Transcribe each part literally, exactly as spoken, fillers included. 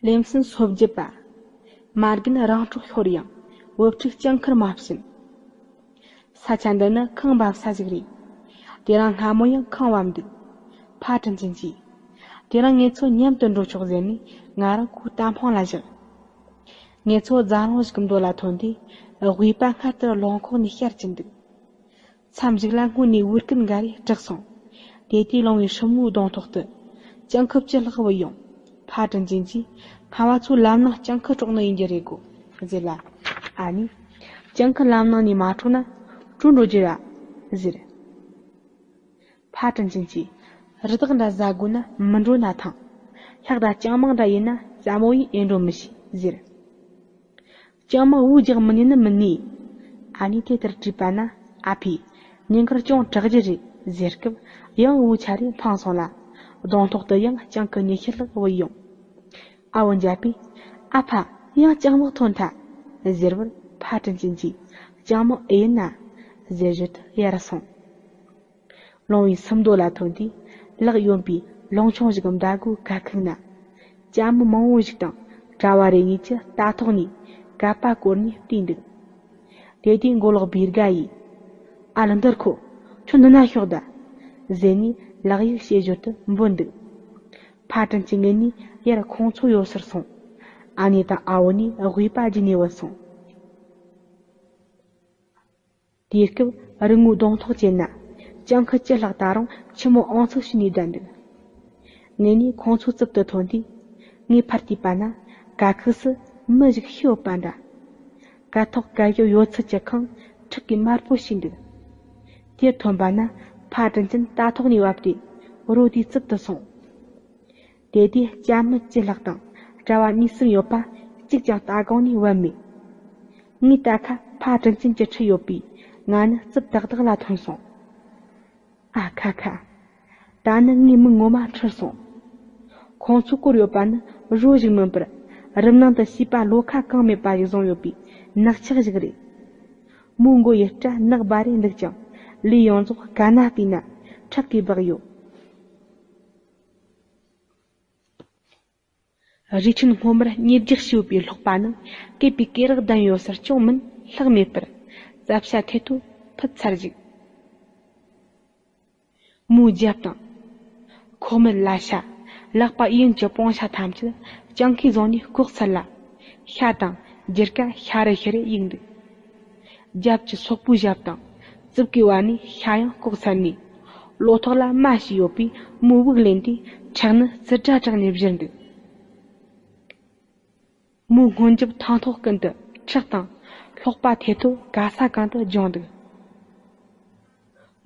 ལེམ་སོན་སོ་བརྒྱད་པ། མ་རྒན་རང་གྲོགས་ཤོར་ཡང་། བུ་ཕྲུག་སྤྱང་ཁར་མ་བྱིན། ས་ཆ་འདི་ནི་ཁང་འབབ་ས་ཞིག་རེད། དེ་རིང་སྔ་མོ་ཡང་ཁང་བབས་འདུག་ཕ་དྲིན་ཅན་གྱིས། དེ་རིང་ངེད་ཚོ་མཉམ་དུ་འགྲོ་ཆོག་ཟེར་ནས་ང་རང་ཁོའི་རྟ་དཔུང་ལ་བཞག་ངེད་ཚོ་རྫ་རླུང་ཞིག་གི་མདོ་ལ་ཐོན་དུས་དབུས་པ་སྔར་ལྟར་རླུང་ཁོག་ནས་ཤར་གྱིན་འདུག་མཚམས་ཤིག་ལ་སྔོན་ནས་འུར་སྐད་འགའ་རེ་གྲགས་སོང་། དེ་དུས་ལོང་བའི་སྲུ་མོའི་གདོང་ཐོག་ཏུ། སྤྱང་ཁུ་ཅི་ལྷག་བུད་ཡོང་། ཕ་དྲིན་ཅན་གྱིས། སྔ་བ་ཚོའི་ལམ་ནང་སྤྱང་ཁུ་འཕྲོག་ནི་ཡིན་རྒྱུ་རེད་གོ། ཟེར་ལ། ཨ་ནི། སྤྱང་ཁུ་ལམ་ནང་ནས་མ་འཕྲོག་ན། བྲོས་འགྲོ་རྒྱུ་ར། ཟེར། ཕ་དྲིན་ཅན་གྱིས། རི་དྭགས་འདྲ་ཟ་དགོས་ན་མི་འགྲོ་ན་ཐང་། ལྷག་ད་སྤྱང་མང་འདྲ་ཡིན་ན་ཙ་མོ་ཡིས་ཨེ་འགྲོ་མི་ཤེས་ཟེར། སྤྱང་མང་བུ་རྒྱག་མི་ཉན་ནི་མིན་ནི། ཨ་ནེས་དེ་ལྟར་དྲིས་པ་ན། ཨ་ཕས། ཉིན་དཀར་ཅུང་དྲག་རྒྱུ་རེད་ཟེར་སྐབས་ཡང་བུ་ཆ་རེ་འཕངས་སོང་ལ། གདོང་ཐོག་ཏུ་ཡང་སྤྱང་ཀི་ཉི་ཤུ་ལྷག་བུད་ཡོང་། ཨ་བུ་འཇའ་པས། ཨ་ཕ། ཡང་སྤྱང་མང་ཐོན་ཐལ། ཟེར་བར་ཕ་དྲིན་ཅན་གྱིས། སྤྱང་མང་ཨེ་ཡིན་ན། ཟེར་ཞོར་དུ་ཡར་སོང་། ལོང་བའི་སུམ་མདོ་ལ་ཐོན་དུས་ལག་གཡོན་པའི་ལུང་ཆུང་ཞིག་གི་མདའ་སྒོའི་ཁ་ཁུག་ན། ཅ་མི་མང་བོ་ཞིག་དང་གྲྭ་བ་རེ་གཉིས་ཀྱིས་རྟ་ཐོག་ནས་ཀ་པ་བསྐོར་ནས་བལྟས་འདུག་དེ་དུས་མགོ་ལོག་བིར་ག་ཡིས། ཨ་ལ་འདིར་ཁོ། ཁྱོད་འདི་ན་ཤོག་ད། ཟེར་ནས་ལག་གཡུག་བྱེད་ཞོར་དུ་འབོད་འདུག་ཕ་དྲིན་ཅན་ངེད་གཉིས་ཡར་ཁོང་ཚོའི་ཡོད་སར་སོང་། ཨ་ནེ་དང་ཨ་བོ་གཉིས་དབུས་པ་བརྒྱུད་ནས་བུད་སོང་། དེའི་སྐབས་རི་ངོའི་གདོང་ཐོག་ཅན་ན། སྤྱང་ཁུ་ཅི་ལྷག་ད་རུང་ཁྱི་མོ་ཨང་ཚོ་ཞུས་ནས་བསྡད་འདུག་ངེད་གཉིས་ཁོང་ཚོའི་རྩིབ་ཏུ་ཐོན་དུས། ངས་ཕར་བལྟས་པ་ན་ག་ཁུག་སུ་མི་ཞིག་ཤི་ཡོད་པ་འདྲ། ཀ་ཐོག་ཀ་ཞོ་ཡོད་ཚད་ཀྱི་ཁང་ཁྲག་གིས་དམར་པོ་ཕྱིས་འདུག་དེར་ཐོན་པ་ན་ཕ་དྲིན་ཅན་རྟ་ཐོག་ནས་བབས་ཏེ་རོ་དེའི་རྩིབ་ཏུ་སོང་། དེ་དུས་ཅ་མི་ཅི་ལྷག་དང་གྲྭ་བ་གཉིས་གསུམ་ཡོད་པ་གཅིག་ཀྱང་རྟ་སྒང་ནས་བབས་མེད། ངའི་རྟ་ཁ་ཕ་དྲིན་ཅན་གྱིས་ཁྲིད་ཡོད་པས་ང་ནི་རྩིབ་ཏག་ཏག་ལ་ཐོན་སོང་། ཨ་ཁ་ཁ། ད་ནི་ངའི་མིག་ངོ་མ་འཁྲུལ་སོང་། ཁོང་ཚོས་བསྐོར་ཡོད་པ་ནི་རོ་ཞིག་མིན་པར་རུམ་ནང་དུ་བྱིས་པ་བློ་ཁ་གང་མེད་པ་ཞིག་བཟུང་ཡོད་པའི་ནག་ཆག་ཞིག་རེད། མོའི་མགོ་ཡི་སྐྲ་ནག་སྦ་རེ་འདུག་ཅིང་ལུས་ཡོངས་རྫོགས་ག་ན་བལྟས་ན་ཁྲག་གིས་སྦགས་ཡོད། རི་ཁྲོད་སྔོན་མར་གཉེར་རྒྱག་བྱས་ཡོད་པའི་སློག་པ་ནི་སྐེད་པའི་སྐེ་རགས་བསྡམས་ཡོད་སར་ཅུང་མིན་ལྷག་མེད་པར་རྩབ་ཤ་ཐེ་ཐོ་ཕུད་ཚར་ཅིག་མོའི་རྒྱབ་དང་། ཁོག་མིད་ལ་ཤ། ལག་པ་གཡོན་གྱི་པང་ཤ་ཐམས་ཅད་སྤྱང་ཀིས་བཟུང་ནས་བཀོག་ཚར་ལ། ཤ་དང་རྒྱུར་ཀ་ཤ་རེ་ཤི་རེ་གཡུགས་འདུག་རྒྱབ་ཀྱི་སོག་པོའི་ཞབས་དང་རྩིབ་ཀའི་བར་ནས་ཤ་ཡང་བཀོག་ཚར་ནས། ལོ་ཐོག་ལ་མ་ཞིག་ཡོད་པས་མོའི་དབུགས་ལེན་དུས་ཁྲག་ནི་ཙི་སྒྲ་གྲགས་ནས་བཞུར་འདུག་མོའི་སྔོན་རྒྱབ་ཐང་ཐོག་ཀུན་ཏུ་ཁྲག་དང་སློག་པ་ཐེ་ཐོ་ག་ས་གང་དུ་ལྗོངས་འདུག་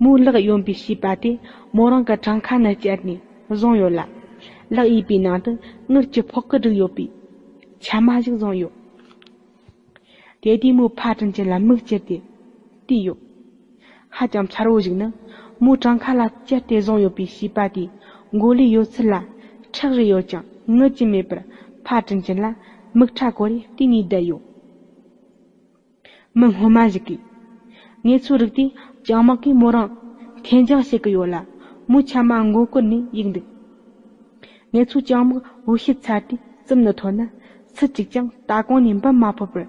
མོའི་ལག་གཡོན་པའི་བྱིས་པ་དེ་མོ་རང་གི་བྲང་ཁ་ནས་བཅད་ནས་བཟུང་ཡོད་ལ། ལག་གཡས་པའི་ནང་དུ་དངུལ་གྱི་ཕོག་གི་བསྒྲིགས་ཡོད་པའི་ཆ་མ་ཞིག་བཟུང་ཡོད། དེ་དུས་མོས་ཕ་དྲིན་ཅན་ལ་མིག་ཅེར་ཏེ་བལྟས་ཡོད། ཧ་ཅང་མཚར་བོ་ཞིག་ནི། མོའི་བྲང་ཁ་ལ་བཅད་དེ་བཟུང་ཡོད་པའི་བྱིས་པ་དེའི་མགོ་ལུས་ཡོད་ཚད་ལ་ཁྲག་རེ་ཡོད་ཀྱང་ངུ་རྒྱུ་མེད་པར་ཕ་དྲིན་ཅན་ལ་མིག་ཁྲ་བསྐོར་རེ་བལྟས་ནས་བསྡད་ཡོད། མི་སྔོན་མ་ཞིག་གིས། ངེད་ཚོའི་རིགས་དེ་ཅང་མང་གིས་མོ་རང་འཐེན་ཅང་བྱེད་ཀྱི་ཡོད་ལ། མོའི་ཆ་མ་མགོ་སྐོར་ནས་གཡུགས་འདུག་ངེད་ཚོའི་ཅང་མང་འུ་ཤི་ཚར་དུས་རྩིབ་ནས་ཐོན་ན་སུ་གཅིག་ཀྱང་རྟ་གོང་ནས་འབབ་མ་ཕོད་པར་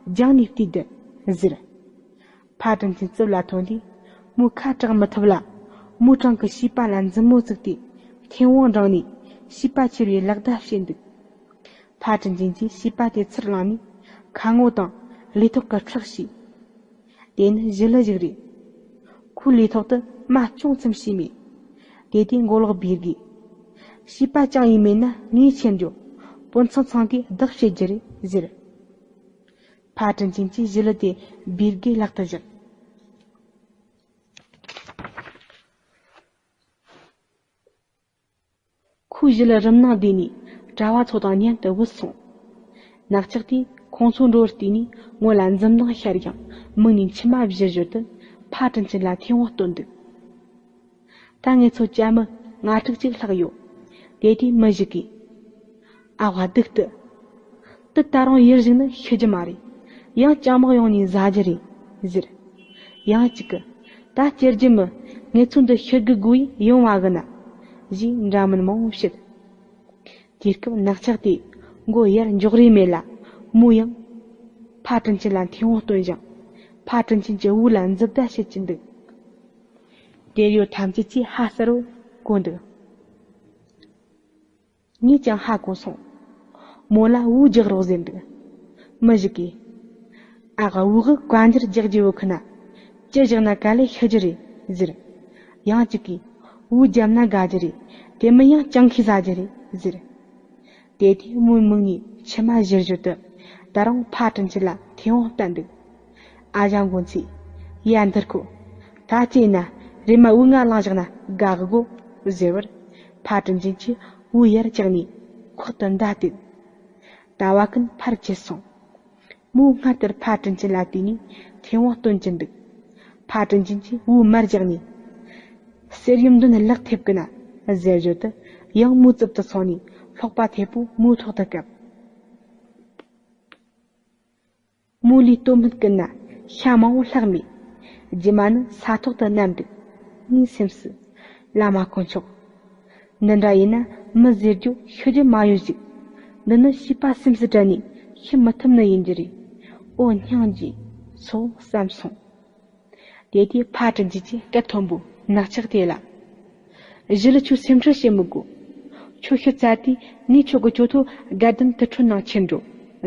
རྒྱང་ནས་བལྟས་བསྡད་ཟེར། ཕ་དྲིན་ཅན་རྩིབ་ལ་ཐོན་དུས་མོའི་ཁ་གྲག་མི་ཐུབ་ལ། མོའི་བྲང་གི་བྱིས་པ་ལ་མཛུབ་མོ་བཙུགས་ཏེ་མཐེ་བོང་བསྒྲེངས་ནས་བྱིས་པ་ཁྱེར་བའི་ལག་བརྡ་བྱེད་འདུག་ཕ་དྲིན་ཅན་གྱིས་བྱིས་པ་དེ་ཚུར་བླངས་ནས་ཁ་ངོ་དང་ལུས་ཐོག་གི་ཁྲག་བྱས། དེ་ནི་ཞི་ལི་ཞིག་རེད། ཁོའི་ལུས་ཐོག་ཏུ་རྨ་ཅུང་ཙམ་ཞིག་མེད། དེ་དུས་མགོ་ལོག་བིར་གིས། བྱིས་པ་ཅང་ཡིན་མིན་ན་ངས་ཁྱེར་འགྲོ། དཔོན་ཚང་ཚང་གིས་བདག་བྱེད་རྒྱུ་རེད་ཟེར། ཕ་དྲིན་ཅན་གྱིས་ཞི་ལི་དེ་བིར་གའི་ལག་ཏུ་བཞག་ཁོས་ཞི་ལི་རུམ་ནང་བསྡུས་ནས་གྲྭ་བ་ཚོ་དང་མཉམ་དུ་བུད་སོང་། ནག་ཆག་དེས་ཁོང་ཚོའི་འགྲོ་བར་བལྟས་ནས་ངོ་ལ་འཛུམ་མདངས་ཤར་ཡང་མིག་ནས་མཆི་མ་བཞུར་བཞུར་དུ་ཕ་དྲིན་ཅན་ལ་མཐེ་བོང་སྟོན་འདུག་ད་ངེད་ཚོ་ཅ་མི་ལྔ་དྲུག་ཅིག་ལྷག་ཡོད། དེ་དུས་མི་ཞིག་གིས། ཨ་ཝ་སྡུག་ཏུ། དེ་ད་རུང་ཡུལ་ཞིག་ནི་ཤི་རྒྱུ་མ་རེད། ཡང་ཅང་མག་ཡོང་ནས་ཟ་རྒྱུ་རེད་ཟེར། ཡང་གཅིག་གིས། ད་སྐྱེལ་རྒྱུ་མི་ངེད་ཚོ་འདི་ཤི་དགོས་དགོས་ཡིན་ཡོང་བ་གི་ན། ཞེས་འདྲ་མིན་མང་བོ་བཤད། དེ་སྐབས་ནག་ཆག་དེས་ མགོ་ཡར་འགྱོག་རེས་མེད་ལ། མོ་ཡང་ཕ་དྲིན་ཆེན་ལ་མཐེ་བོང་སྟོན་ཞིང་། ཕ་དྲིན་ཆེན་གྱི་འུ་ལ་མཛུབ་བརྡ་བྱེད་ཀྱིན་འདུག་དེར་ཡོད་ཐམས་ཅད་ཀྱིས་ཧ་སར་བོ་གོ་འདུག་ངས་ཀྱང་ཧ་གོ་སོང་། མོ་ལ་འུ་རྒྱག་རོགས་ཟེར་འདུག་མི་ཞིག་གིས། ཨ་ག་འུ་གི་བཀའ་འགྱུར་རྒྱག་རྒྱུ་བོ་ཁི་ན། ཅི་བཞག་ན་ག་ལེ་ཤི་རྒྱུ་རེད་ཟེར། ཡང་གཅིག་གིས། འུ་རྒྱབ་ན་དགའ་རྒྱུ་རེད། དེ་མིན་ཡང་སྤྱང་ཁས་ཟ་རྒྱུ་རེད་ཟེར། དེ་དུས་མོའི་མིག་ནས་མཆི་མ་བཞུར་བཞུར་དུ། ད་རུང་ཕ་དྲིན་ཆེན་ལ་མཐེ་བོང་བསྟན་འདུག་ཨ་ཞང་མགོ་ཚོས། ཡ་འདིར་ཁོ། ད་ཅེ་ན་རེ་མ་འུ་ང་ལང་བཞག་ན་དགའ་གི་གོ་ཟེར་བར། ཕ་དྲིན་ཆེན་གྱིས་འུ་ཡར་བཀྱགས་ནས་ཁོག་ཏུ་མདའ་གཏད། ལྟ་བ་ཀུན་ཕར་ཁྱེར་སོང་། མོ་སྔར་ལྟར་ཕ་དྲིན་ཆེན་ལ་བལྟས་ནས་མཐེ་བོང་སྟོན་གྱིན་འདུག་ཕ་དྲིན་ཆེན་གྱིས་འུ་མར་བརྒྱབ་ནས། གསེར་ཡུམ་འདོན་ལག་ཐེབས་ཀི་ན་ཟེར་བརྗོད་དུ་ཡང་མོའི་རྩིབ་ཏུ་སོང་ནས་ལྷོག་པ་མཐེ་བོ་མོའི་ཐོག་ཏུ་བཀབ། མོ་ལུས་སྟོད་སྨད་ཀུན་ན་ཤ་མང་བོ་ལྷག་མེད། རྗེས་མ་ནི་ས་ཐོག་ཏུ་བསྣམས་འདུག་ངའི་སེམས་སུ། བླ་མ་དཀོན་མཆོག་འདི་འདྲ་ཡིན་ན་མི་ཟེར་རྒྱུ་ཤི་རྒྱུ་མ་ཡོད་ཞིག་འདི་ནི་བྱིས་པ་སེམས་སུ་དྲན་ནས་ཤི་མི་ཐུབ་ནི་ཡིན་རྒྱུ་རེད། འོ་སྙིང་རྗེ། སོ་བསམ་སོང་། དེ་དུས་ཕ་དྲིན་ཆེན་གྱིས་སྐད་མཐོན་པོས་ནག་ཆག་དེ་ལ། གཞི་ལ་ཁྱོད་སེམས་ཁྲལ་བྱེད་མི་དགོས། ཁྱོད་ཤི་ཚར་དུས་ངས་ཁྱོད་ཀྱི་གྱོད་ཐོ་དགའ་ལྡན་དུར་ཁྲོད་ནང་ཁྱེར་འགྲོ་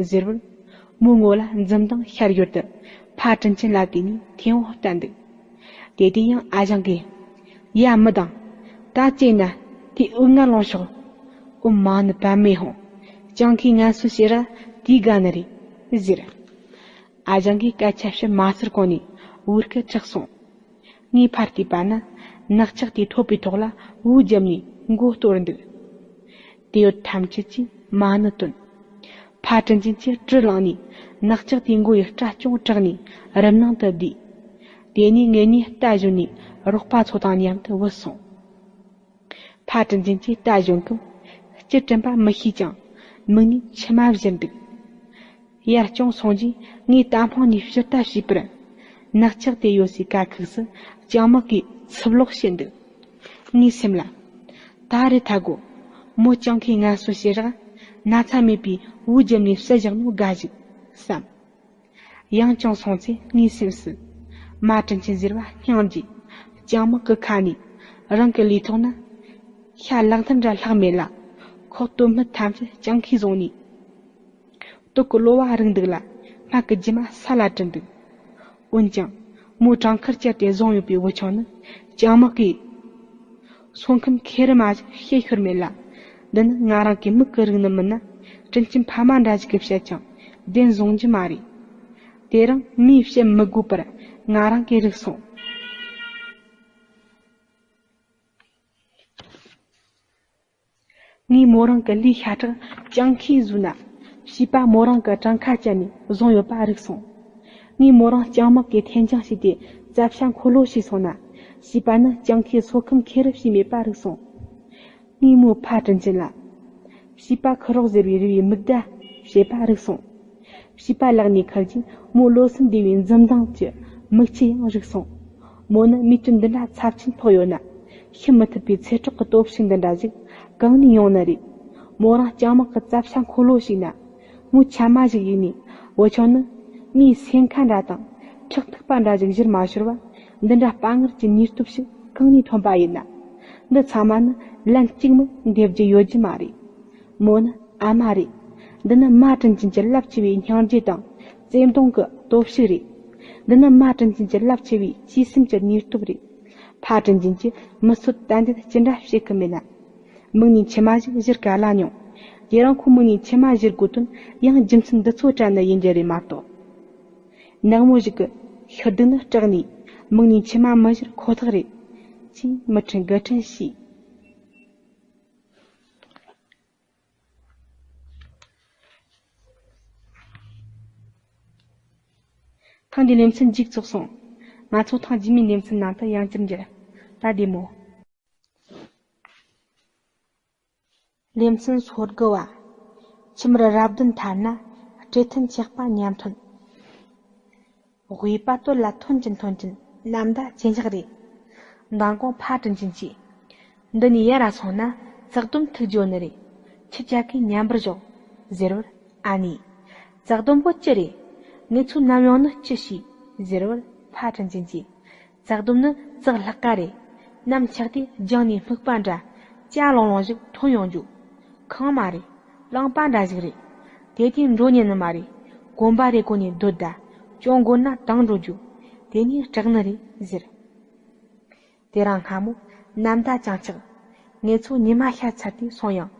ཟེར་བར། མོའི་ངོ་ལ་འཛུམ་མདངས་ཤར་ཡོད་དུ་ཕ་དྲིན་ཆེན་ལ་བལྟས་ནས་མཐེ་བོང་བསྟན་འདུག་དེ་དུས་ཡང་ཨ་ཞང་གིས། ཡ་མི་དང་། ད་ཅེ་ན་དེ་འུ་ང་ལོང་ཤོག་འུ་མ་ནི་བ་མེ་ཧོང་། སྤྱང་ཁའི་ངན་སོང་བྱེད་ར་དེའི་དགའ་ནི་རེད་ཟེར། ཨ་ཞང་གིས་སྐད་ཆ་བཤད་མ་ཚར་གོང་ནས་འུར་སྐད་གྲགས་སོང་། ངས་ཕར་བལྟས་པ་ན་ནག་ཆག་དེའི་ཐོད་པའི་ཐོག་ལ་འུ་བརྒྱབ་ནས་མགོ་གཏོར་འདུག་དེ་ཡོད་ཐམས་ཅད་ཀྱིས་མ་ཎི་བཏོན། ཕ་དྲིན་ཆེན་གྱིས་གྲི་བླངས་ནས་ནག་ཆག་དེའི་མགོ་ཡི་སྐྲ་ཅུང་བྲེགས་ནས་རུམ་ནང་དུ་བསྡུས། དེ་ནས་ངེད་གཉིས་རྟ་བཞོན་ནས་རོགས་པ་ཚོ་དང་མཉམ་དུ་བུད་སོང་། ཕ་དྲིན་ཆེན་གྱིས་རྟ་བཞོན་སྐབས་སྐྱིད་དྲན་པ་མི་ཤེས་ཀྱང་མིག་ནས་མཆི་མ་བཞུར་འདུག་ཡར་ཅུང་སོང་རྗེས་ངས་རྟ་ཕང་ནས་ཕྱིར་ལྟ་བྱས་པར། ནག་ཆག་དེ་ཡོད་སའི་དཀའ་ཁུག་སུ་སྤྱང་དམག་གིས་ཚུབ་ལོག་བྱས་འདུག་ངའི་སེམས་ལ། ད་རེད་ཐལ་གོ་མོ་སྤྱང་ཁའི་ངལ་གསོ་བྱེད་རག་ན་ཚ་མེད་པའི་འུ་རྒྱབ་ནས་བསད་བཞག་ནོ་དགའ་ཞིག་བསམ། ཡང་ཅུང་སོང་ཚེ་ངའི་སེམས་སུ། མ་དྲིན་ཆེན་ཟེར་བ་སྙིང་རྗེ། སྤྱང་དམག་གི་ཁ་ནས་རང་གི་ལུས་ཐོག་ན། ཤ་ལག་མཐིལ་འདྲ་ལྷག་མེད་ལ། ཁོག་སྟོད་སྨད་ཐམས་ཅད་སྤྱང་ཁས་བཟུང་ནས། སྟོད་གི་གློ་བ་རིག་འདུག་ལ། སྨད་གི་རྒྱུ་མ་ས་ལ་བྲུལ་འདུག་འོན་ཀྱང་། མོའི་བྲང་ཁར་བཅར་ཏེ་བཟུང་ཡོད་པའི་བུ་ཆུང་ནི། སྤྱང་དམག་གིས། སོ་ཁམས་ཁེར་མ་ཞིག་བཤད་ཤོར་མེད་ལ། འདི་ནི་ང་རང་གི་མིག་གི་རིག་ནི་མིན་ན། དྲིན་ཆེན་ཕ་མ་འདྲ་ཞིག་གིས་བཤད་ཀྱང་བདེན་བཟུང་རྒྱུ་མ་རེད། དེ་རིང་མིས་བཤད་མི་དགོས་པར་ང་རང་གིས་རིག་སོང་། ངས་མོ་རང་གི་ལུས་ཤ་ཁྲག་སྤྱང་ཁས་བཟོས་ན། བྱིས་པ་མོ་རང་གི་བྲང་ཁ་བཅད་ནས་བཟུང་ཡོད་པ་རིག་སོང་། ངས་མོ་རང་སྤྱང་དམག་གིས་འཐེན་འཆང་བྱས་ཏེ་རྩྭ་ཤ་འཁོར་ལོ་བྱས་སོང་ན། བྱིས་པ་ནི་སྤྱང་ཁའི་སོ་ཁམས་ཁེར་བྱས་མེད་པ་རིག་སོང་། ངས་མོའི་ཕ་དྲིན་ཆེན་ལ། བྱིས་པ་ཁུ་རོག་ཟེར་བའི་རུས་པའི་མིག་བརྡ་བྱས་པ་རིག་སོང་། བྱིས་པ་ལག་ནས་ཁུར་རྗེས་མོའི་བློ་སེམས་བདེ་བའི་འཛུམ་མདངས་ཀྱི་མིག་ཆུ་ཡང་རིག་སོང་། མོ་ནི་མིག་ཆུ་འདི་འདྲ་ཚབས་ཆེན་ཕོག་ཡོད་ན། ཤི་མི་ཐུབ་པའི་ཚེ་སྲོག་གི་སྟོབས་ཤུགས་འདི་འདྲ་ཞིག་གང་ནས་ཡོང་ནི་རེད། མོ་རང་སྤྱང་དམག་གི་རྩྭ་ཤ་འཁོར་ལོ་ཞིག་ན། མོའི་ཆ་མ་ཞིག་ཡིན་ནས། བུ་ཆུང་ནི། མིའི་སེམས་ཁ་འདྲ་དང་། ཁྲག་ཐིགས་པ་འདྲ་ཞིག་བཞུར་མ་ཤོར་བ། འདི་འདྲ་དཔའ་ངར་གྱི་ནུས་སྟོབས་ཤིག་གང་ནས་ཐོན་པ་ཡིན་ན། འདི་ཚང་མ་ནི་ལན་གཅིག་མིན་འདེབས་རྒྱུ་ཡོད་རྒྱུ་མ་རེད། མོ་ནི་ཨ་མ་རེད། འདི་ནི་མ་དྲིན་ཅན་གྱི་རླབས་ཆེ་བའི་སྙིང་རྗེ་དང་བརྩེ་གདུང་གི་སྟོབས་ཤུགས་རེད། འདི་ནི་མ་དྲིན་ཅན་གྱི་རླབས་ཆེ་བའི་གཅེས་སེམས་ཀྱི་ནུས་སྟོབས་རེད། ཕ་དྲིན་ཅན་གྱིས་མི་གསོད་དད་འདོད་ཅི་འདྲ་བྱེད་གི་མེད་ན། མིག་ནས་མཆི་མ་ཞིག་བཞུར་ག་ལ་མྱོང་། དེ་རིང་ཁོ་མིག་ནས་མཆི་མ་བཞུར་དགོས་དོན་ཡང་རྒྱུ་མཚན་འདི་ཚོ་དྲན་ནས་ཡིན་རྒྱུ་རེད་མ་གཏོགས། ནག་མོ་ཞིག་གི་ཤི་སྡུག་ནི་སྐྲག་ནས་མིག་ནས་མཆི་མ་མི་བཞུར་ཁོ་ཐག་རེད། ཅེས་མི་ཁྲིན་དགའ་ཁྲིན་བྱས། ཐེངས་འདིའི་ལེ་ཚན་མཇུག་རྫོགས་སོང་། ང་ཚོ་ཐེངས་རྗེས་མའི་ལེ་ཚན་ནང་དུ་ཡང་བསྐྱར་མཇལ། ད་བདེ་མོ། ལེ་ཚན་སོ་དགུ་བ། ཁྱིམ་རུ་རབ་བདུན་ཐར་ན་སྤྲེལ་ཐུན་ཆགས་པ་ཉམས་ཐོན། དབུས་པ་སྟོད་ལ་ཐོན་གྱིན་ཐོན་གྱིན་ནམ་ཟླ་ཇེ་ཉག་རེད། མདང་དགོང་ཕ་དྲིན་ཅན་གྱིས། འདི་ནས་ཡར་ར་སོང་ན་བཙག་སྡོམ་ཐུག་འགྱོ་ནི་རེད། ཁྱི་ཅག་གིས་ཉམས་པར་ཞོག་ཟེར་བར་ཨ་ནེས། བཙག་སྡོམ་པོ་ཅི་རེད། ངེད་ཚོའི་ནམ་ཡོང་ནི་ཅི་ཞིག་ཟེར་བར་ཕ་དྲིན་ཅན་གྱིས། བཙག་སྡོམ་ནི་བཙག་ལྷག་ག་རེད། ནམ་ཆག་དུས་རྒྱང་ནས་སྨུག་པ་འདྲ་ཅ་ལོང་ལོང་ཞིག་ཐོན་ཡོང་རྒྱུ། ཁང་མ་རེད། རླངས་པ་འདྲ་ཞིག་རེད། དེ་དུས་འགྲོ་ཉན་ནི་མ་རེད། གོམ་པ་རེ་གོན་ནས་སྡོད་ད། གྱོང་དགོས་ན་དང་འགྲོ་རྒྱུ། དེ་ནས་སྐྲག་ནི་རེད་ཟེར། དེ་རིང་སྔ་མོ་ནམ་ཟླ་བྱང་ཆག་ངེད་ཚོ་ཉི་མ་ཤར་ཚར་དུས་སོང་ཡང་།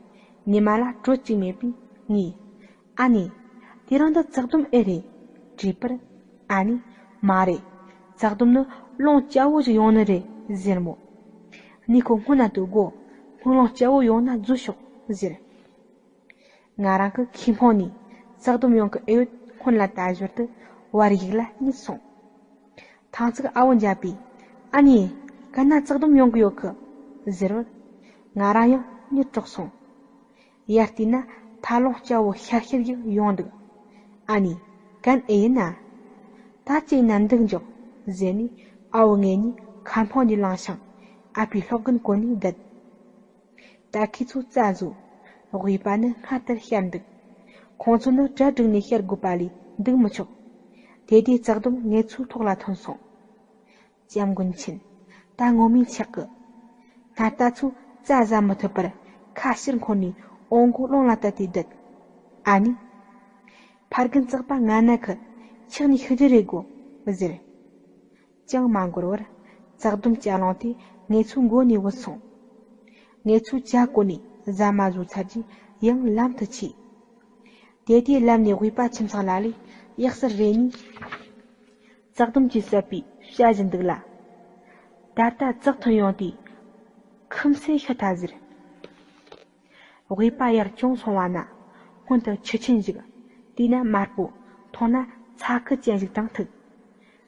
ཉི་མ་ལ་དྲོད་ཅིག་མེད་པས་ངས། ཨ་ནེ། དེ་རིང་འདི་བཙག་སྡོམ་ཨེ་རེད། དྲིས་པར། ཨ་ནེས། མ་རེད། བཙག་སྡོམ་ནི་རླུང་རྐྱབ་བོ་ཞིག་ཡོང་ནི་རེད་ཟེར་མོད། ནུས་ཁོ་སྔོན་ན་དུ་དགོ། སྨུག་རླུང་རྐྱབ་བོ་ཡོང་ན་འཛུལ་ཤོག་ཟེར། ང་རང་གི་ཁའི་སྨུག་ནས་བཙག་སྡོམ་ཡོང་གི་ཨེ་ཡོད་སྔོན་ལ་ལྟ་ཞོར་དུ་བར་ཡིག་ལ་གཉིད་སོང་། ཐང་ཚིག་ཨ་བོ་འཇའ་པས། ཨ་ནེ། གན་ན་བཙག་སྡོམ་ཡོང་གི་ཡོད་གི་ཟེར་བར། ང་རང་ཡང་གཉིད་དཀྲོགས་སོང་། ཡར་བལྟས་ན་ཐལ་རླུང་སྐྱ་བོ་ཤར་ཤར་ཡིག་ཡོང་འདུག་ཨ་ནེ། གན་ཨེ་ཡིན་ན། ད་ཅི་ཡིན་ན་འདུག་འཇོག་ཟེར་ནས་ཨ་བོ་ངེད་གཉིས་ཁ་སྨུག་ནས་ལངས་ཤིང་ཨ་ཕའི་སློག་རྒན་གོན་ནས་བསྡད། ད་ཁོ་ཚོ་རྩྭ་ཟོས། དབུས་པ་ནི་སྔར་ལྟར་ཤར་འདུག་ཁོང་ཚོ་ནི་གྲ་སྒྲིག་ནས་ཤར་དགོས་པ་ལས་འདུག་མི་ཆོག་དེ་དུས་བཙག་སྡོམ་ངེད་ཚོའི་ཐོག་ལ་ཐོན་སོང་། སྐྱབས་མགོན་མཁྱེན། ད་ངོ་མས་ཆག་གི། སྔར་ལྟ་ཚོ་རྩྭ་ཟ་མི་ཐུབ་པར་ཁ་ཕྱིར་འཁོར་ནས་འོང་སྒོ་རླུང་ལ་བཏབ་སྟེ་བསྡད། ཨ་ནེ། ཕ་རྒན་བཙག་པ་ང་ན་ཁི། ཆག་ནས་ཤི་རྒྱུ་རེད་གོ་ཟེར། ཅང་མ་འགོར་བར་བཙག་སྡོམ་ཅ་ལོང་དེ་ངེད་ཚོའི་མགོ་ནས་བུད་སོང་། ངེད་ཚོས་ཇ་བསྐོལ་ནས་ཟ་མ་ཟོས་ཚར་རྗེས་ཡང་ལམ་དུ་ཆས། དེ་དུས་ལམ་ནས་དབུས་པ་ཁྱིམ་ཚང་ལ་ལས་གཡག་སར་རེ་གཉིས། བཙག་སྡོམ་གྱིས་བསད་པའི་བྱ་བཞིན་འདུག་ལ། ད་ལྟ་བཙག་ཐོན་ཡོང་དུས་ཁུམ་སེ་ཤི་ཐལ་ཟེར། དབུས་པ་ཡར་བྱོན་སོང་བ་ན་སྔོན་དུ་ཆུ་ཆེན་ཞིག་དེས་ན་དམར་པོ། མཐོང་ན་ཚ་ཁུ་ཅན་ཞིག་དང་ཐུག་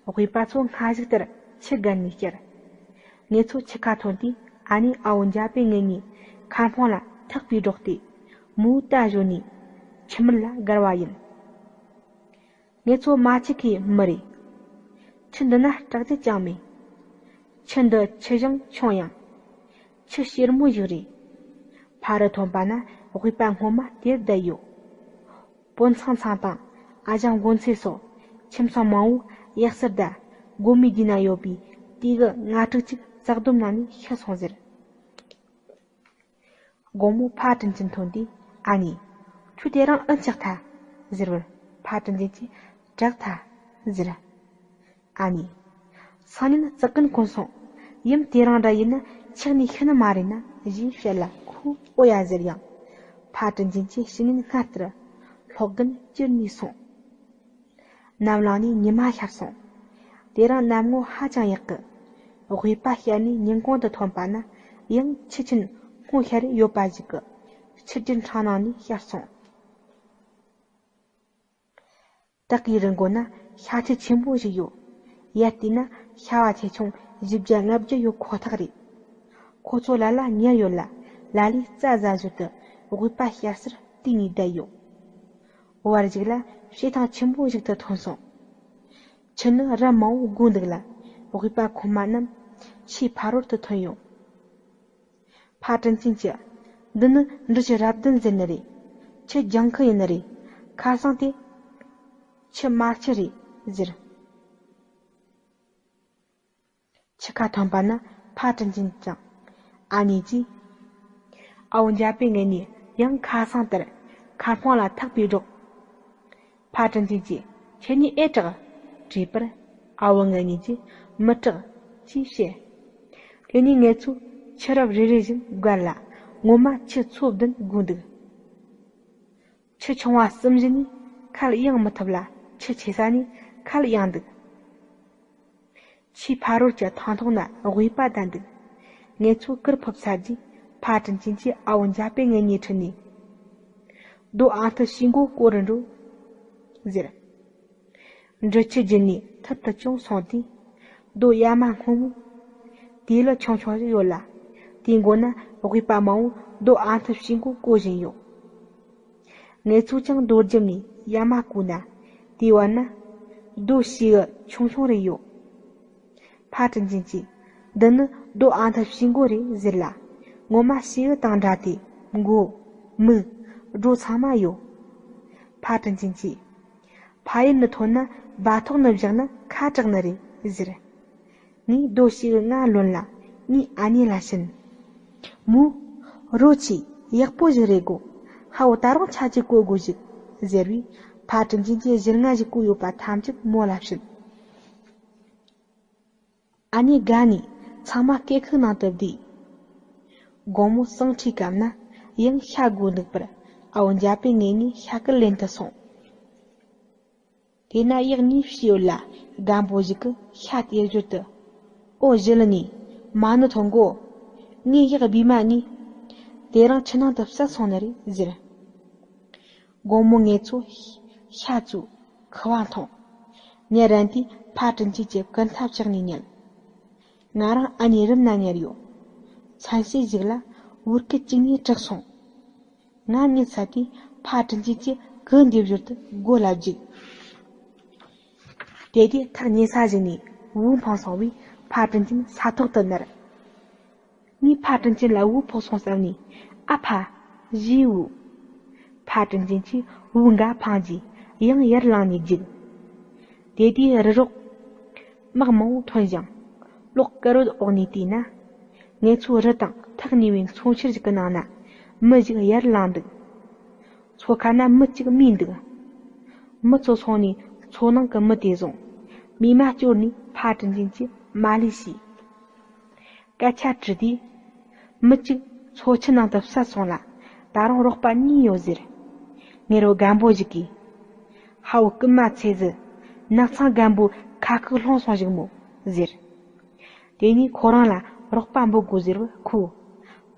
དབུས་པ་ཚོ་སྔ་གཞུག་ལྟར་ཆུ་བརྒལ་ནས་བསྐྱལ། ངེད་ཚོ་ཆུ་ཁ་ཐོན་དུས་ཨ་ནེ་ཨ་བོ་འཇའ་པེ་ངེད་གཉིས་ཁ་སྨུག་ལ་ཐག་པས་སྒྲོག་སྟེ་མོའི་རྟ་བཞོན་ནས་ཆུ་མིད་ལ་བརྒལ་བ་ཡིན། ངེད་ཚོ་མ་ཆུ་ཁའི་མི་རེད། ཆུ་འདི་ན་སྐྲག་རྒྱུ་ཅང་མེད། ཆུ་འདི་ཆུ་བཞང་ཆུང་ཡང་། ཆུ་སྐྱེར་མོ་ཞིག་རེད། ཕ་རུ་ཐོན་པ་ན་དབུས་པ་སྔོན་མ་དེར་བསྡད་ཡོད། བོན་ཚང་ཚང་དང་ཨ་ཞང་མགོན་ཚེ་སོགས་ཁྱིམ་ཚང་མང་བོ་གཡག་སར་བསྡད། སྒོ་མའི་དུས་ན་ཡོད་པའི་དུས་གི་ལྔ་དྲུག་ཅིག་བཙག་སྡོམ་ནང་ནས་ཤི་སོང་ཟེར། དགོང་མོ་ཕ་དྲིན་ཅན་ཐོན་དུས་ཨ་ནེས། ཁྱོད་དེ་རིང་ཨེ་ཆག་ཐལ་ཟེར་བར་ཕ་དྲིན་ཅན་གྱིས་སྐྲག་ཐལ་ཟེར། ཨ་ནེས། སང་ཉིན་བཙག་གིན་གོན་སོང་། ཡུམ་དེ་རིང་འདྲ་ཡིན་ན་ཆག་ནས་ཤི་ནི་མ་རེད་ན་ཞེས་བཤད་ལ་ཁོས་ཨོ་ཡ་ཟེར་ཡང་། ཕ་དྲིན་ཅན་གྱིས་ཕྱི་ཉིན་སྔ་ལྟར་སློག་རྒན་གྱུར་ནས་སོང་། ནམ་ལངས་ནས་ཉི་མ་ཤར་སོང་། དེ་རིང་གནམ་ངོ་ཧ་ཅང་ཡག་གི། དབུས་པ་ཤར་ནས་ཉིན་གུང་དུ་ཐོན་པ་ན་ཡང་ཆུ་ཆེན་སྔོ་ཤར་རེ་ཡོད་པ་ཞིག་གི་ཆུ་རྒྱུན་འཕྲང་ནང་ནས་ཤར་སོང་། སྟག་གི་རི་མགོ་ན་ཤ་ཆུ་ཆེན་པོ་ཞིག་ཡོད། ཡར་བལྟས་ན་ཤ་བ་ཆེ་ཆུང་བཞི་བརྒྱ་ལྔ་བརྒྱ་ཡོད་ཁོ་ཐག་རེད། ཁོ་ཚོ་ལ་ལ་ཉལ་ཡོད་ལ་ལ་ལས་རྩྭ་ཟ་ཞོར་དུ་དབུས་པ་ཤར་སར་བལྟས་ནས་བསྡད་ཡོད། བར་ཞིག་ལ་བྱེ་ཐང་ཆེན་པོ་ཞིག་ཏུ་ཐོན་སོང་། ཆུ་ནི་རི་མང་བོ་བགོས་འདུག་ལ་དབུས་པ་ཁོ་མ་རྣམས་ཆུའི་ཕ་རོལ་དུ་ཐོན་ཡོང་། ཕ་དྲིན་ཅན་གྱིས། འདི་ནི་འབྲི་ཆུ་རབ་བདུན་ཟེར་ནི་རེད། ཆུ་ལྗང་ཁུ་ཡིན་ནི་རེད། ཁ་སང་དེ་ཆུ་དམར་ཆུ་རེད་ཟེར། ཆུ་ཁ་ཐོན་པ་ན་ཕ་དྲིན་ཅན་དང་ཨ་ནེ་གྱིས། ཨ་བོ་འཇའ་པེ་ངེད་གཉིས་ཡང་ཁ་སང་ལྟར་ཁ་སྨུག་ལ་ཐག་པས་སྒྲོག་ཕ་དྲིན་ཅན་གྱིས། ཁྱེད་གཉིས་ཨེ་སྐྲག་དྲིས་པར། ཨ་བོ་ངེད་གཉིས་ཀྱིས་མི་སྐྲག་ཅེས་བཤད། དེ་ནས་ངེད་ཚོས་ཆུ་རབ་རེ་རེ་བཞིན་བརྒལ་ལ་ངོ་མ་ཆུ་ཚོ་བདུན་བགོས་འདུག་ཆུ་ཆུང་བ་གསུམ་བཞི་ནས་ཁ་ལ་གཡེང་མི་ཐུབ་ལ་ཆུ་ཆེ་ས་ནས་ཁ་ལ་གཡེང་འདུག་ཆུའི་ཕ་རོལ་གྱི་ཐང་ཐོག་ན་དབུས་པ་བསྡད་འདུག་ངེད་ཚོ་གུར་ཕུབ་ཚར་རྗེས་ཕ་དྲིན་ཅན་གྱིས་ཨ་བོ་འཇའ་པེ་ངེད་གཉིས་ཁྲིད་ནས། རྡོ་ཨ་མཐུ་ཕྱིས་མགོ་བསྐོར་རུ་འགྲོ། ཟེར། འབྲི་ཆུ་རྒྱུད་ནས་ཐུར་དུ་ཅུང་སོང་དུས། རྡོ་གཡའ་མ་སྔོན་མོ། དེ་ལ་ཆུང་ཆུང་ཞིག་ཡོད་ལ། དེའི་མགོ་ན་དབུས་པ་མང་བོ་རྡོ་ཨ་མཐུ་ཕྱིས་མགོ་བསྐོར་བཞིན་ཡོད། ངེད་ཚོས་ཀྱང་རྡོ་རྒྱབ་ནས་གཡའ་མ་བརྐོས་ན། དེའི་བར་ན། རྡོ་ཕྱིས་འུ་ཆུང་ཆུང་རེ་ཡོད། ཕ་དྲིན་ཅན་གྱིས། འདི་ནི་རྡོ་ཨ་མཐུ་ཕྱིས་མགོ་རེད་ཟེར་ལ། ངོ་མ་ཕྱིས་འུ་དང་འདྲ་སྟེ། མགོ། མིག་སྒྲོ་ཚང་མ་ཡོད། ཕ་དྲིན་ཅན་གྱིས། ཕ་ཡུལ་ནི་ཐོན་ན་སྦ་ཐོག་ནི་བཞག་ན་ཁ་དྲག་ནི་རེད་ཟེར། ངས་རྡོ་ཞིག་ང་ལོན་ལ་ངས་ཨ་ནེ་ལ་བྱིན། མོས། རོ་ཆེ་ཡག་པོ་ཞིག་རེད་གོ། ཧ་བོ་ད་རུང་ཆ་ཅིག་བཀོལ་དགོས་ཞིག་ཟེར་བས་ཕ་དྲིན་ཅན་གྱིས་ཞིལ་ང་ཞིག་བཀོལ་ཡོད་པ་ཐམས་ཅད་མོ་ལ་བྱིན། ཨ་ནེ་དགའ་ནས་ཚང་མ་སྐེ་ཁུག་ནང་དུ་བསྡུས། དགོང་མོ་ཟངས་ཁྲིའི་སྐབས་ན་ཡང་ཤ་དགོས་འདུག་པར་ཨ་བོ་འཇའ་པའི་ངོས་ནས་ཤ་སྐད་ལེན་དུ་སོང་། དེ་ན་གཡག་གཉིས་བྱས་ཡོད་ལ་རྒན་པོ་ཞིག་གིས་ཤ་དེའི་ཞོར་དུ། ཨོ་ཞི་ལི་ནི། མ་ཎི་ཐོན་གོ། ངས་གཡག་སྦས་མ་ནི། དེ་རིང་ཆུ་ནང་དུ་བསད་སོང་ནི་རེད་ཟེར། དགོང་མོ་ངེད་ཚོ་ཤ་བཙོས་ཁུ་བ་འཐུང་། ཉལ་རན་དུས་ཕ་དྲིན་ཅན་གྱི་སྐུ་འཐབ་ཆགས་ནས་ཉལ། ང་རང་ཨ་ནེའི་རུམ་ན་ཉལ་ཡོད། མཚན་ཕྱེད་ཞིག་ལ་བོད་སྐད་གཅིག་ནས་གྲགས་སོང་། ང་ཉིད་ས་དེ་ཕ་དྲིན་ཅན་གྱིས་གུ་འདེབས་ཞོར་དུ་སྒོ་ལ་རྒྱུག་དེ་དུས་ཐག་ཉེ་ས་ཞིག་ནས་བོའུ་འཕངས་སོང་བས་ཕ་དྲིན་ཅན་ས་ཐོག་ཏུ་ནར། ངས་ཕ་དྲིན་ཅན་ལ་བོའུ་ཕོག་སོང་བསམ་ནས། ཨ་ཕ། ཞེས་བོས། ཕ་དྲིན་ཅན་གྱིས་བོའུ་འགའ་འཕངས་རྗེས་ཡང་ཡར་ལངས་ནས་རྒྱུག་དེ་དུས་རི་རོགས། དམག་མང་བོ་ཐོན་ཞིང་། གློག་དཀར་བོའི་འོག་ནས་བལྟས་ན། ངེད་ཚོའི་རི་དང་ཐག་ཉེ་བའི་མཚོ་ཆུ་ཞིག་གི་ནང་ན་མི་ཞིག་ཡར་ལངས་འདུག་མཚོ་ཁ་ན་མི་གཅིག་རྨས་འདུག་མི་ཚོ་སོང་ནས་མཚོ་ནང་གི་མི་དེ་བཟུང་། རྨས་མ་སྐྱོར་ནས་ཕ་དྲིན་ཅན་གྱིས་མ་ལས་བྱས། སྐད་ཆ་དྲིས་དུས། མི་གཅིག་མཚོ་ཆུ་ནང་དུ་བསད་སོང་ལ། ད་རུང་རོགས་པ་གཉིས་ཡོད་ཟེར། ངེད་རོ་རྒན་པོ་ཞིག་གིས། ཧ་བོ་རྐུན་མ་ཚེ་ཟི། ནགས་ཚང་རྒན་པོའི་ཁ་ཁུག་ལྷུང་སོང་ཞིག་མོ། ཟེར། དེ་ནས་ཁོ་རང་ལ་རོགས་པ་འབོད་དགོས་ཟེར་བས་ཁོས།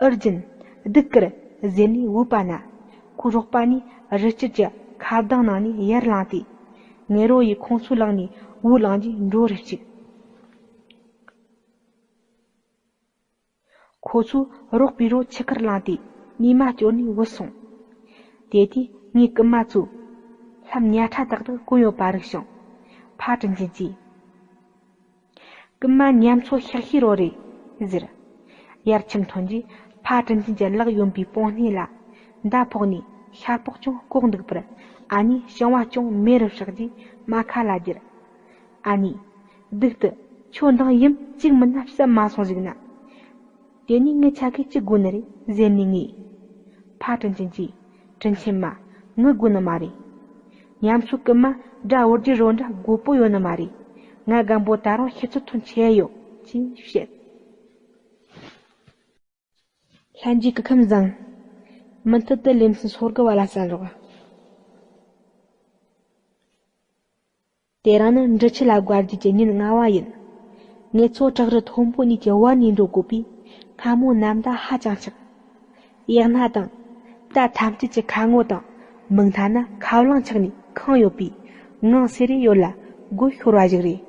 ཨུ་རྒྱན། སྡུག་ཀིར། ཟེར་ནས་བོས་པ་ན། ཁོའི་རོགས་པ་ནས་རི་སྐྱེས་ཀྱི་ཁ་གདང་ནང་ནས་ཡར་ལངས་ཏེ། ངེད་རོ་ཡིས་ཁོང་ཚོའི་ལག་ནས་བོའུ་བླངས་རྗེས་འགྲོ་རུ་བཅུག་ཁོ་ཚོས་རོགས་པའི་རོ་ཆུ་ཁར་བླངས་ཏེ་རྨས་མ་སྐྱོར་ནས་བུད་སོང་། དེ་དུས་ངའི་རྐུན་མ་ཚོས་ལྷམ་ཉ་ཕྲ་ཏག་ཏག་གོན་ཡོད་པ་རིག་བྱུང་། ཕ་དྲིན་ཅན་གྱིས། རྐུན་མ་ཉམས་ཚོ་ཤག་ཤི་རོ་རེད། ཟེར། ཡར་ཁྱིམ་ཐོན་རྗེས་ཕ་དྲིན་ཅན་གྱི་ལག་གཡོན་པའི་པང་སྣེ་ལ་མདའ་ཕོག་ནས་ཤ་པགས་ཅུང་བཀོག་འདུག་པར་ཨ་ནེས་ཞིང་བ་ཅུང་མེ་རུ་བསྲེགས་རྗེས་རྨ་ཁ་ལ་བསྒྱུར། ཨ་ནེ། སྡུག་ཏུ། ཁྱོད་འདང་ཡུམ་གཅིག་མིན་ན་བསད་མ་སོང་ཞིག་ན། དེ་ནས་ངའི་ཆ་གི་ཅི་དགོས་ནི་རེད་ཟེར་ནས་ངས། ཕ་དྲིན་ཅན་གྱིས། དྲིན་ཆེན་མ། ངུ་དགོས་ནི་མ་རེད། ཉམས་ཚོད་ཀུན་མ་དགྲ་བོ་རྒྱུ་རོ་འདྲ་དགོས་པོ་ཡོད་ནི་མ་རེད། ང་རྒན་པོ་ད་རུང་ཤི་ཚོད་ཐུང་ཆེ་ཡོད་ཅེས་བཤད། ལྷན་རྒྱས་སྐུ་ཁམས་བཟང་། མུ་མཐུད་དུ་ལེ་ཚན་སོ་དགུ་བ་ལ་གསན་རོགས། དེ་རིང་ནི་འབྲི་ཆུ་ལ་དགའ་རྒྱུ་གྱི་ཉིན་ལྔ་བ་ཡིན། ངེད་ཚོ་བྲག་རི་མཐོན་པོ་གཉིས་ཀྱི་བར་ནས་འགྲོ་དགོས་པས་སྔ་མོ་ནམ་ཟླ་ཧ་ཅང་ཆགས། གཡག་སྣ་དང་། རྟ་ཐམས་ཅད་ཀྱི་ཁ་ངོ་དང་མིག་མཐའ་ན་ཁ་རླངས་ཆགས་ནས་ཁེངས་ཡོད་པས་ངང་སེ་རེ་ཡོད་ལ་སྒོ་ཤོར་བ་ཞིག་རེད།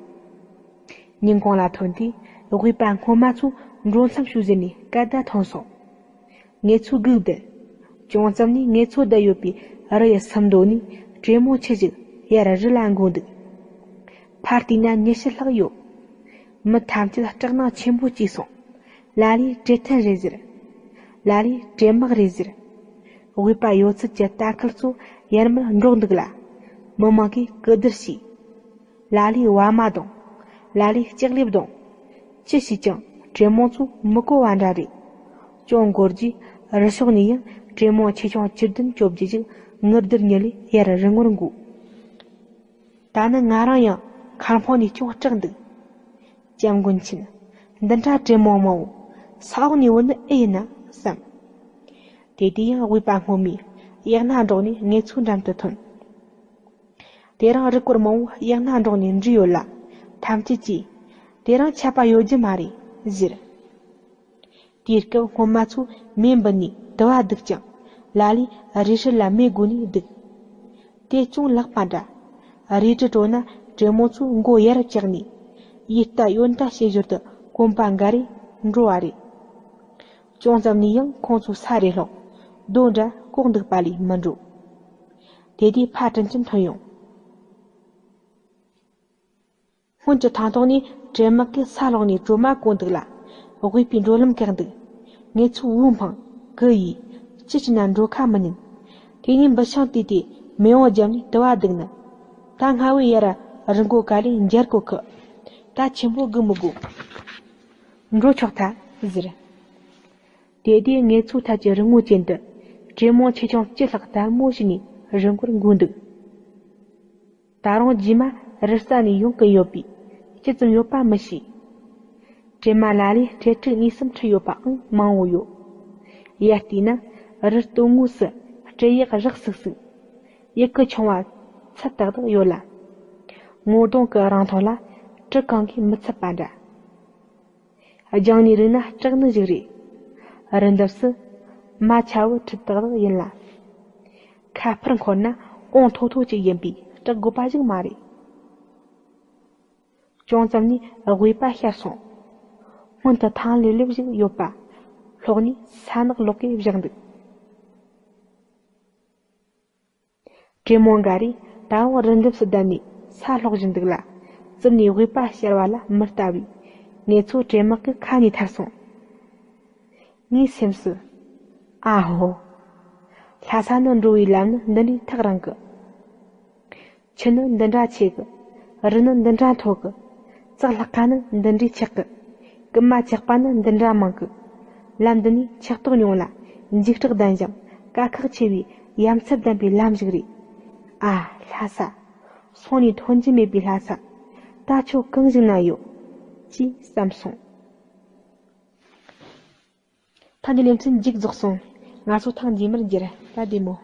ཉིན་གུང་ལ་ཐོན་དུས་དབུས་པ་སྔོན་མ་ཚོ་འགྲོ་མཚམས་ཞུ་ཟེར་ནས་སྐད་བརྡ་ཐོན་སོང་། ངེད་ཚོ་སྒུག་བསྡད། ཅུང་ཙམ་ནས་ངེད་ཚོ་བསྡད་ཡོད་པའི་རི་ཡི་ཟུར་མདོ་ནས་དྲེད་མོང་ཆེ་ཞིག་ཡར་རི་ལ་འགོ་འདུག་ཕར་བལྟས་ན་ཉི་ཤུ་ལྷག་ཡོད། མི་ཐམས་ཅད་སྐྲག་སྣང་ཆེན་པོ་སྐྱེས་སོང་། ལ་ལས་དྲེད་ཐེན་རེད་ཟེར། ལ་ལས་དྲེད་དམག་རེད་ཟེར། དབུས་པ་ཡོད་ཚད་ཀྱི་ལྟ་ཁུལ་ཚོ་ཡར་མར་འགྲོགས་འདུག་ལ། མི་མང་གིས་གུས་བསྡུར་བྱས། ལ་ལས་བ་མ་དང་། ལ་ལས་ལྕགས་ལེབ་དང་། ཅི་བྱས་ཀྱང་དྲེད་མོང་ཚོ་མི་གོ་བ་འདྲ་རེད། ཅུང་འགོར་རྗེས་རི་ཕྱོགས་ནས་ཡང་དྲེད་མོང་ཆེ་ཆུང་བཅུ་བདུན་བཅོ་བརྒྱད་ཅིག་ངུར་སྡུར་གཉིད་ལས་ཡར་རི་ངོར་འགོ། ད་ནི་ང་རང་ཡང་ཁ་འཕང་ནས་ཅུང་སྐྲག་འདུག་སྐྱབས་མགོན་མཁྱེན། འདི་འདྲ་དྲེད་མོང་མང་བོ་ས་འོག་ནས་བུད་ནི་ཨེ་ཡིན་ན་བསམ། དེ་དུས་ཡང་དབུས་པ་སྔོན་མོས་གཡག་སྣ་འདྲོགས་ནས་ངེད་ཚོའི་འགྲམ་དུ་ཐོན། དེ་རིང་རི་སྐོར་མང་བོ་གཡག་སྣ་འདྲོགས་ནས་འགྲོ་ཡོད་ལ། ཐམས་ཅད་ཀྱིས། དེ་རིང་ཆད་པ་ཡོད་རྒྱུ་མ་རེད་ཟེར། དེའི་སྐབས་སྔོན་མ་ཚོས་མེ་འབུད་ནས་དུ་བ་བདུག་ཅིང་། ལ་ལས་རས་ཧྲལ་ལ་མེ་བསྒོས་ནས་བདུག་དེ་ཅུང་ལེགས་པ་འདྲ། རས་དྲི་བྲོ་ན་དྲེད་མོང་ཚོས་མགོ་ཡར་བཀྱགས་ནས། ཡིད་ལྟ་ཡོན་ལྟ་བྱེད་ཞོར་དུ་གོམ་པ་འགའ་རེ་འགྲོ་བ་རེད། ཅུང་ཙམ་ནས་ཡང་ཁོང་ཚོ་ས་རེ་སློག་རྡོ་འདྲ་བཀོག་འདུག་པ་ལས་མི་འགྲོ། དེ་དུས་ཕ་དྲིན་ཅན་ཐོན་ཡོང་། སྔོན་གྱི་ཐང་ཐོག་ནས་དྲེད་དམག་གིས་ས་སློག་ནས་གྲོ་མ་བཀོག་འདུག་ལ། དབུས་པའི་འགྲོ་ལམ་བཀག་འདུག་ངེད་ཚོས་བོའུ་འཕངས། གུ་ཡིས། ཅི་བྱས་ན་འགྲོ་ཁ་མི་ཉན། དེ་ནས་འབུད་ཤིང་བཏུས་ཏེ་ མེ་ཡོང་རྒྱབ་ནས་དུ་བ་བདུག་ནི། ད་སྔ་བོའི་ཡར་རི་མགོ་ག་ལས་འཇར་གོ་ཁི། ད་ཆེན་པོ་སྒུག་མི་དགོ། འགྲོ་ཆོག་ཐལ་ཟེར། དེ་དུས་ངེད་ཚོའི་ཐད་ཀྱི་རི་ངོ་ཅན་དུ་བྲེ་མོང་ཆེ་ཆུང་བཅུ་ལྷག་དལ་མོ་བྱས་ནས་རི་མགོར་འགོས་འདུག། ད་རུང་རྗེས་མ་རི་རྩ་ནས་ཡོང་གི་ཡོད་པས་ཅི་ཙམ་ཡོད་པ་མི་ཤེས། བྲེ་མ་ལ་ལས་སྤྲེལ་ཕྲུག་གཉིས་གསུམ་ཁྲིད་ཡོད་པའང་མང་བོ་ཡོད། ཡར་བལྟས་ན་རི་སྟོད་ངོས་སུ་སྤྲེལ་གཡག་རག་སུག་སུག། ཡུ་གུ་ཆུང་བ་ཚད་ཏག་ཏག་ཡོད་ལ། ངོ་གདོང་གི་རིང་ཐུང་ལ་གྲི་གང་གིས་མི་ཚུད་པ་འདྲ། རྒྱང་ནས་རིག་ན་སྐྲག་ནི་ཞིག་རེད། རི་འདབས་སུ་མ་ཆ་བོ་ཁྲིད་ཏག་ཏག་ཡིན་ལ། ཁ་ཕར་འཁོར་ན་ཨོང་ཐོ་ཐོ་ཅིག་ཡིན་པས་སྐྲག་དགོས་པ་ཞིག་མ་རེད། ཅུང་ཙམ་ནས་དབུས་པ་ཤར་སོང་། སྔོན་དུ་ཐང་ལེབ་ལེབ་ཞིག་ཡོད་པ། ལྷོག་ནས་ས་ནག་ལོག་གེ་བཞག་འདུག། བྲེ་མོང་འགའ་རེས་ད་རུང་རི་འདབས་སུ་བསྡད་ནས་ས་སློག་བཞིན་འདུག་ལ། རྩིབ་ནས་དབུས་པ་ཤར་བ་ལ་མི་ལྟ་བས། ངེད་ཚོ་བྲེ་དམག་གི་ཁ་ནས་ཐར་སོང་། ངའི་སེམས་སུ། ཨ་ཧོ། ལྷ་ས་ནས་འགྲོ་བའི་ལམ་ནི་འདི་འདྲའི་ཐག་རིང་གི། ཆུ་ནི་འདི་འདྲ་ཆེ་གི། རི་ནི་འདི་འདྲ་མཐོ་གི། ཙག་ལྷག་ཁ་ནི་འདི་འདྲའི་ཆག་གི། རྐུན་མ་ཇག་པ་ནི་འདི་འདྲ་མང་གི། ལམ་འདི་ནི་ཆག་ཐོག་ཉུང་ལ། འཇིགས་སྐྲག་ལྡན་ཞིང་དཀའ་ཁག་ཆེ་བའི་ཡ་མཚན་ལྡན་པའི་ལམ་ཞིག་རེད། ཨ། ལྷ་ས། སོང་ནས་ཐོན་རྒྱུ་མེད་པའི་ལྷ་ས། ད་ཁྱོད་གང་ཞིག་ན་ཡོད། ཅེས་བསམ་སོང་། ཐེངས་འདིའི་ལེ་ཚན་མཇུག་རྫོགས་སོང་། ང་ཚོ་ཐེངས་རྗེས་མར་མཇལ། ད་བདེ་མོ།